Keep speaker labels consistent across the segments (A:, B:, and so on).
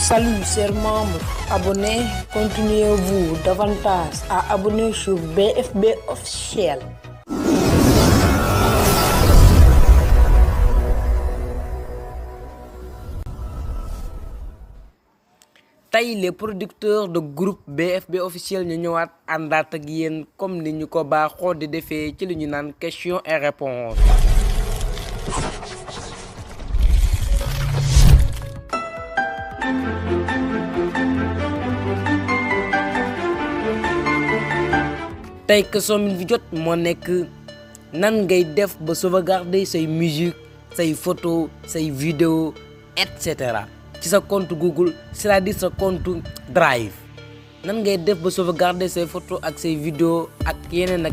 A: Salut chers membres, abonnés, continuez-vous davantage à abonner sur BFB officiel.
B: Tay les producteurs de groupe BFB officiel ñu ñëwaat àndaat ak yéen comme ni ñu ko baaxoo di defee ci li ñu naan question et réponse. Tay question bi jot moo nekk nan ngay def ba sauvegarder say musique, say photo, say vidéo, etc. ci sa compte Google, c'est-à-dire sa compte Drive. Nan ngay def ba sauvegarder say photos ak say vidéos ak yeneen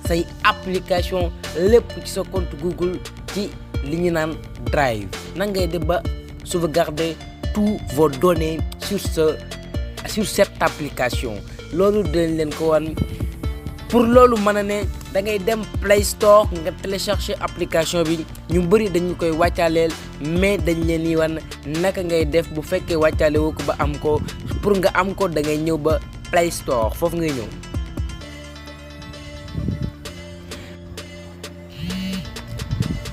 B: say application lépp ci sa compte Google ci li ñu naan Drive. Nan ngay def ba sauvegarder tous vos données sur cette application. Loolu dañ leen ko wan. Pour loolu mën a ne da ngay dem Play Store nga télécharger application bi ñu bëri dañu koy wàccaaleel mais dañ leen di wan naka ngay def bu fekkee wàccaale woo ko ba am ko. Pour nga am ko da ngay ñëw ba Play Store foofu ngay ñëw.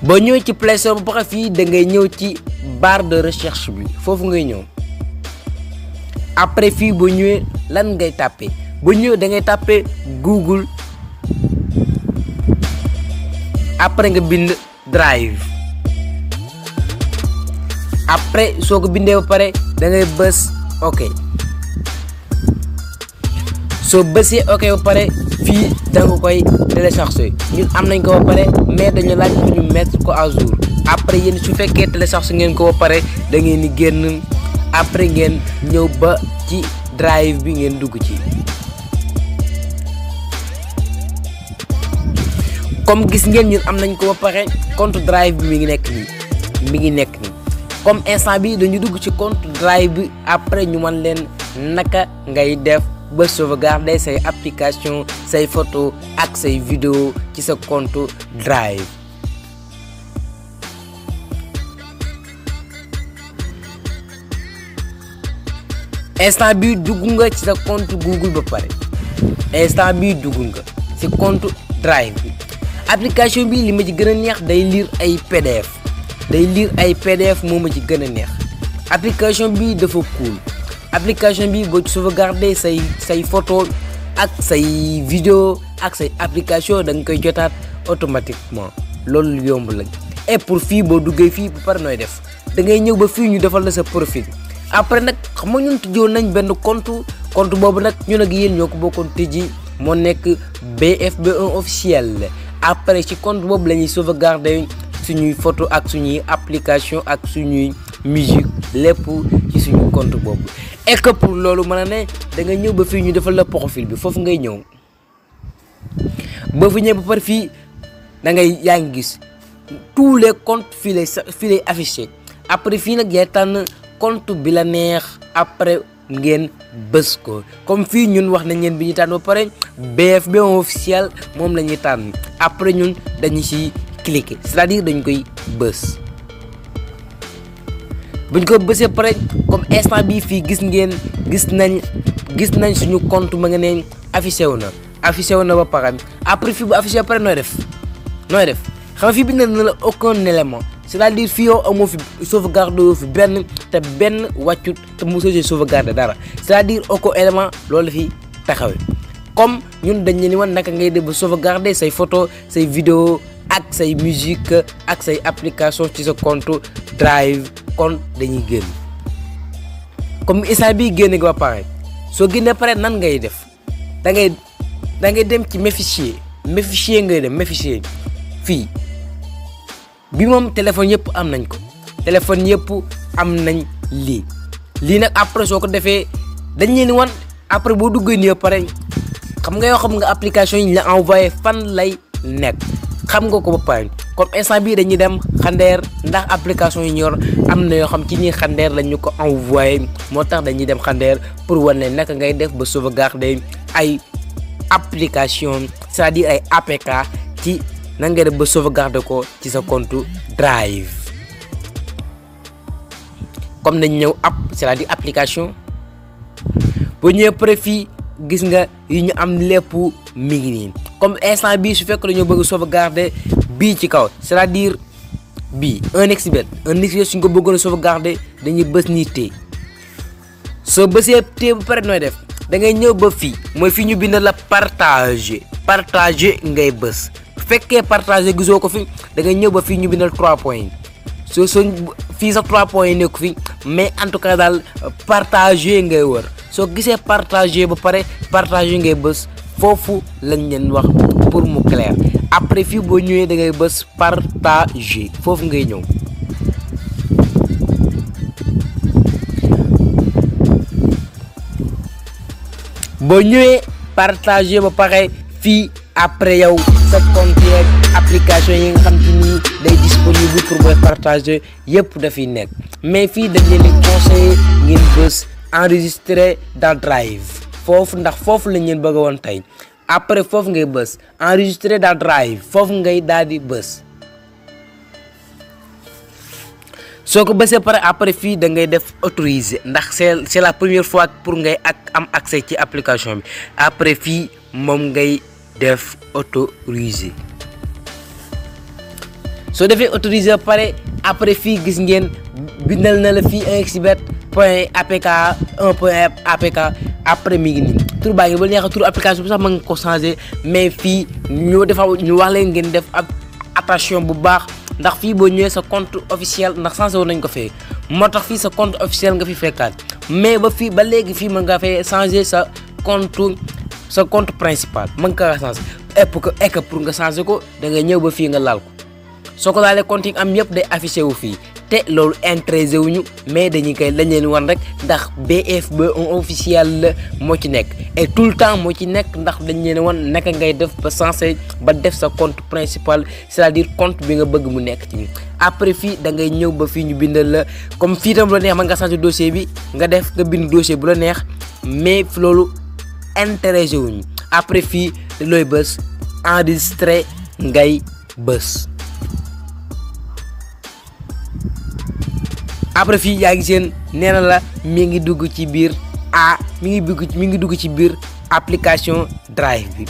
B: boo ñëwee ci Play Store ba pare fii da ngay ñëw ci barre de recherche bi foofu ngay ñëw. Après fii boo ñëwee lan ngay tapé. Boo ñëwee da ngay tapé Google après nga bind Drive après soo ko bindee ba pare da ngay bës OK soo bësee OK ba pare fii da nga koy télécharger ñun am nañ ko ba pare mais dañu laaj pour ñu mettre ko à jour après yéen su fekkee télécharger ngeen ko ba pare da ngeen di génn après ngeen ñëw ba ci Drive bi ngeen dugg ci. Comme gis ngeen ñun am nañ ko ba pare compte Drive bi mi ngi nekk nii comme instant bi dañu dugg ci compte Drive bi après ñu wan leen naka ngay def ba sauvegarder say application say photo ak say vidéo ci sa compte Drive. Instant bi dugg nga ci sa compte Google ba pare instant bi dugg nga ci compte Drive bi. Application bi li ma ci gën a neex day lire ay PDF moo ma ci gën a neex application bi dafa cool application bi boo ci sauvegarder say photo ak say vidéo ak say application da nga koy jotaat automatiquement loolu yomb la. Et pour fii boo duggee fii bu pare nooy def da ngay ñëw ba fii ñu defal la sa profil après nag xam nga ñun tijjoon nañ benn compte boobu nag ñun ak yéen ñoo ko bokkoon tijji moo nekk BFB1 officiel. Après ci compte boobu la ñuy sauvegarder suñuy photo ak suñuy application ak suñuy musique lépp ci suñu compte boobu. Et que pour loolu mën a ne da nga ñëw ba fii ñu defal la profil bi foofu ngay ñëw ba fi ñëw ba pare fii da ngay yaa ngi gis tous les comptes fii lay affiché après fii nag yaay tànn compte bi la neex après ngeen bës ko comme fii ñun wax nañ leen bi ñu tànn ba pare BFB officiel moom la ñuy tànn après ñun dañu ci cliquer c'est-à-dire dañ koy bës buñ ko bësee pare comme instant bii fii gis nañ suñu compte ma nga ne affiché wu na ba pare après fii bu affiché pare nooy def xam nga fii bi na la aucun élément c'est-à-dire fii yow amoo fi sauvegarde yoo fi benn wàccut te mosoo ci sauvegarde dara c'est-à-dire aucun élément loolu la fi taxawee comme ñun dañ leen di wan naka ngay def ba sauvegarder say photo say vidéo ak say musique ak say application ci sa compte Drive kon dañuy génn comme instant bii génne nga ba pare soo génnee pare nan ngay def da ngay dem ci mes fichiers ngay dem mes fichiers fii bi moom téléphone yëpp am nañ ko lii nag après soo ko defee dañ leen wan après boo duggee nii pare xam nga application yi ñu la envoyé fan lay nekk xam nga ko ba pare comme instant bii dañuy dem xandeer ndax application yi ñor am na yoo xam ci ñi xandeer lañ ñu ko envoyé moo tax dañuy dem xandeer pour wane naka ngay def ba sauvegarder ay application c'est-à-dire ay APK ci nan ngay def ba sauvegarder ko ci sa compte Drive comme nañ ñëw app c'est-à-dire application boo ñëwee pare fii gis nga yi ñu am lépp mi ngi nii comme instant bii su fekk dañoo bëgg sauvegarder bii ci kaw c'est-à-dire bii 1xBet suñ ko bëggoon a sauvegarder dañuy bës nii tee soo bësee tee bu pare nooy def da ngay ñëw ba fii mooy fii ñu bind la partager ngay bës bu fekkee partager gisoo ko fi da ngay ñëw ba fii ñu bindal 3 points soo fii sax 3 points nekk fi mais en tout cas daal partager ngay wër soo gisee partager ba pare partager ngay bës foofu lañ leen wax pour mu clair après fii boo ñëwee da ngay bës partager foofu ngay ñëw boo ñëwee partager ba pare fii après yow sa compte yeeg application yi nga xam te ni day disponible pour booy partager yëpp dafiy nekk mais fii dañ leen di conseiller ngeen bës enregistrer dans Drive foofu ndax foofu lañ leen bëgg a woon tey après foofu ngay bës enregistrer dans Drive foofu ngay daal di bës soo ko bësee pare après fii da ngay def autoriser ndax c'est la première fois pour ngay am accès ci application bi après fii moom ngay def autoriser soo defee autoriser pare après fii gis ngeen bindal na la fii 1xBet.apk 1.apk après mi ngi nii tur baa ngi ba neex tur application bi sax mën nga ko changer mais fii ñu wax leen ngeen def attention bu baax ndax fii boo ñëwee sa compte officiel ndax changé woon nañ ko fee moo tax fii sa compte officiel nga fi fekkaat mais ba fii ba léegi fii mën nga fee changer sa compte principal mën nga kaa changer et que pour nga changer ko da ngay ñëw ba fii nga laal ko soo ko laalee compte yi am yëpp day affiché wu fii te loolu intéressé wuñu mais dañ leen wan rek ndax BFB officiel la moo ci nekk et tout le temps moo ci nekk ndax dañ leen wan naka ngay def ba changer ba def sa compte principal c'est-à-dire compte bi nga bëgg mu nekk ci après fii da ngay ñëw ba fii ñu bindal la comme fii tam bu la neex mën nga changer dossier bi nga bind dossier bu la neex mais loolu intéressé wuñu après fii looy bës enregistrer ngay bës après fii yaa ngi seen nee na la mi ngi dugg ci biir mi ngi dugg ci biir application Drive bi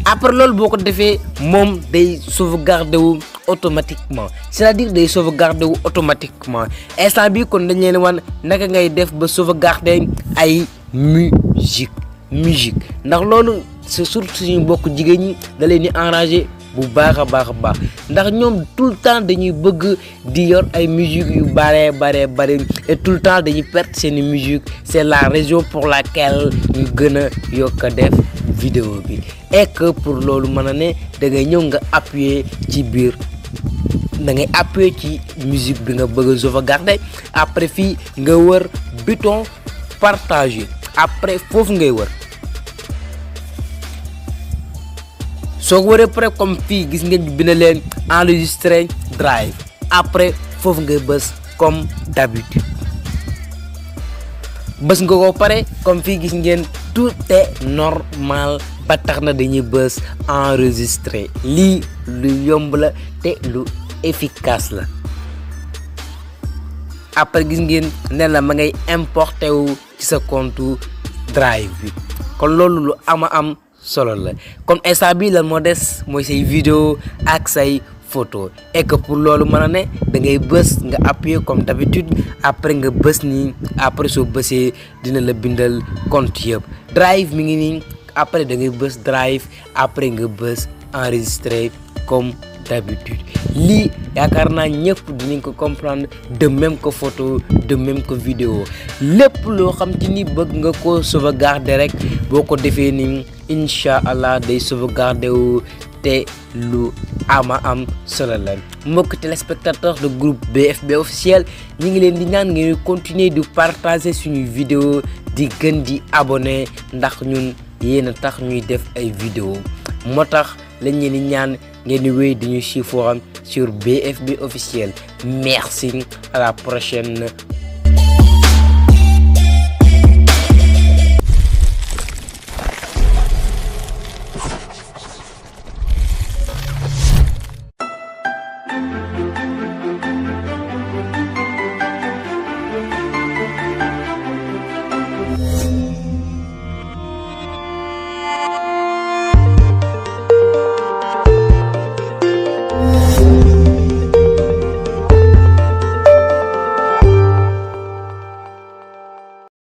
B: après loolu boo ko defee moom day sauvegarder wu automatiquement c'est-à-dire day sauvegarder wu automatiquement instant bi kon dañ leen wan naka ngay def ba sauvegarder ay musique ndax loolu c'est surtout suñu bokk jigéen ñi da leen di enrager bu baax a baax ndax ñoom tout le temps dañuy bëgg di yor ay musique yu bare et tout le temps dañuy perdre seeni musique c'est la raison pour laquelle ñu gën a yokk a def vidéo bi et que pour loolu mën a ne da ngay ñëw nga appuyer ci biir da ngay appuyer ci musique bi nga bëgg a sauvegarder après fii nga wër bouton partager après foofu ngay wër soo ko waree pare comme fii gis ngeen bind leen enregistrer Drive après foofu ngay bës comme d'habitude bës nga ko pare comme fii gis ngeen tout est normal ba tax na dañuy bës enregistrer lii lu yomb la te lu efficace la après gis ngeen ne la ma ngay importer wu ci sa compte Drive bi kon loolu lu am solo la comme instant bi lan moo des mooy say vidéo ak say photo et que pour loolu mën a ne da ngay bës nga appuyer comme d'habitude après nga bës nii après soo bësee dina la bindal compte yëpp Drive mi ngi nii après da ngay bës Drive après nga bës enregistrer comme d'habitude lii yaakaar naa ñëpp dinañ ko comprendre de même que photo de même que vidéo lépp loo xam te ni bëgg nga ko sauvegarder rek boo ko defee ni incha allah day sauvegarder wu te lu am solo la mbokk téléspectateurs de groupe BFB officiel ñi ngi leen di ñaan ngeen continuer di partager suñuy vidéo di gën di abonné ndax ñun yéen a tax ñuy def ay vidéo moo tax lañ leen di ñaan ngeen di wéy dañuy suivre sur BFB officiel merci à la prochaine